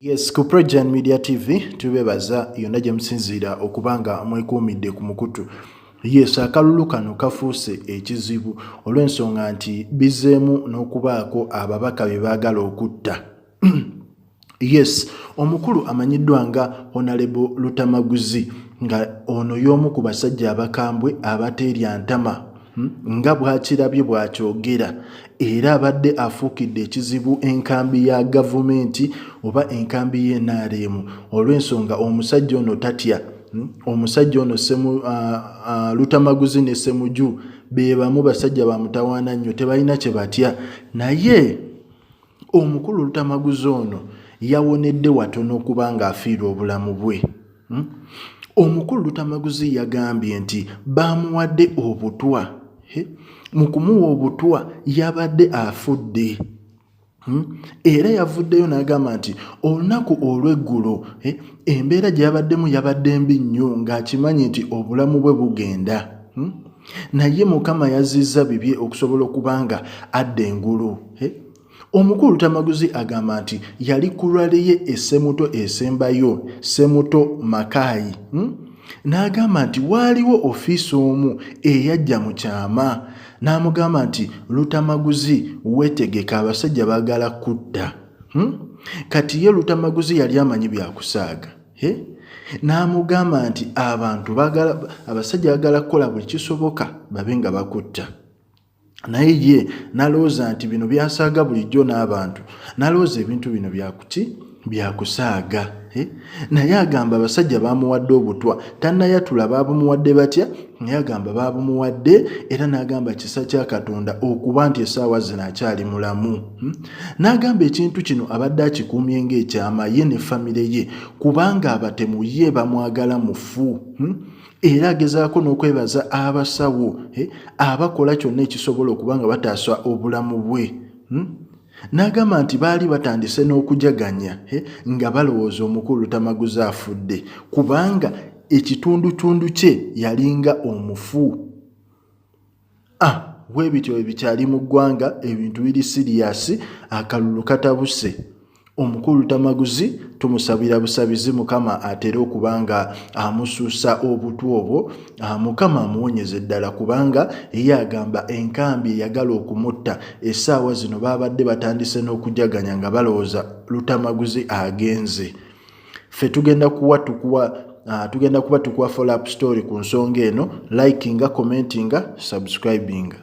Yes, ku Progen Media TV tubebaza yonna gye musinziira okuba nga mwekuumidde ku mukutu. Yes, akalulu kano kafuuse ekizibu olw'ensonga nti bizzeemu n'okubaako ababaka be baagala okutta. Yes, omukulu amanyiddwa nga Honalebo Lutamaguzi nga ono y'omu ku basajja abakambwe abateerya ntama nga bw'akirabye bw'akyogera era abadde afuukidde ekizibu enkambi ya gavumenti oba enkambi y'NRM olw'ensonga omusajja ono tatya. Omusajja ono Lutamaguzi ne Ssemuju be bamu basajja ba mutawaana nnyo, tebalina kye batya, naye omukulu Lutamaguzi ono yawonedde watono okuba ng'afiirwa obulamu bwe. Omukulu Lutamaguzi yagambye nti baamuwadde obutwa. Mu kumuwa obutwa yabadde afudde. Era yavuddeyo n'agamba nti olunaku olw'eggulo embeera gye yabaddemu yabadde mbi nnyo ng'akimanyi nti obulamu bwe bugenda. Naye Mukama yazizza bibye okusobola okuba nga adda engulu. Omukulu Lutamaguzi agamba nti yali ku rally ye e Ssemuto esembayo, Ssemuto Makaayi, N'agamba nti waaliwo ofiisa omu eyajja mu kyama n'amugamba nti Lutamaguzi weetegeke abasajja baagala kutta. Kati ye Lutamaguzi yali amanyi byakusaaga. N'amugamba nti abantu baagala, abasajja baagala kukola buli kisoboka babe nga bakutta. Naye ye n'alowooza nti bino byasaaga bulijjo n'abantu, n'alowooza ebintu bino byakuki byakusaaga. Naye agamba abasajja baamuwadde obutwa, tannayatula baabumuwadde batya, naye agamba baabumuwadde era n'agamba kisa kya Katonda okuba nti essaawa zino akyali mulamu. N'agamba ekintu kino abadde akikuumye ng'ekyama ye ne famire ye, kubanga abatemu ye bamwagala mufu. Era agezaako n'okwebaza abasawo abakola kyonna ekisobola okuba nga bataasa obulamu bwe. N'agamba nti baali batandise n'okujaganya nga balowooza omukulu Lutamaguzi afudde kubanga ekitundutundu kye yalinga omufu. Bwe bityo bwe bikyali mu ggwanga, ebintu biri siriyasi, akalulu katabuse. Omukulu Lutamaguzi tumusabira busabizi Mukama atere okuba nga amusuusa obutwa obwo, Mukama amuwonyeze ddala kubanga ye agamba enkambi eyagala okumutta essaawa zino baabadde batandise n'okujaganya nga balowooza Lutamaguzi agenze. Ffe tugenda kuwa tukuwa tugenda kuba tukuwa follow up story ku nsonga eno, likinga, commentinga, subscribinga.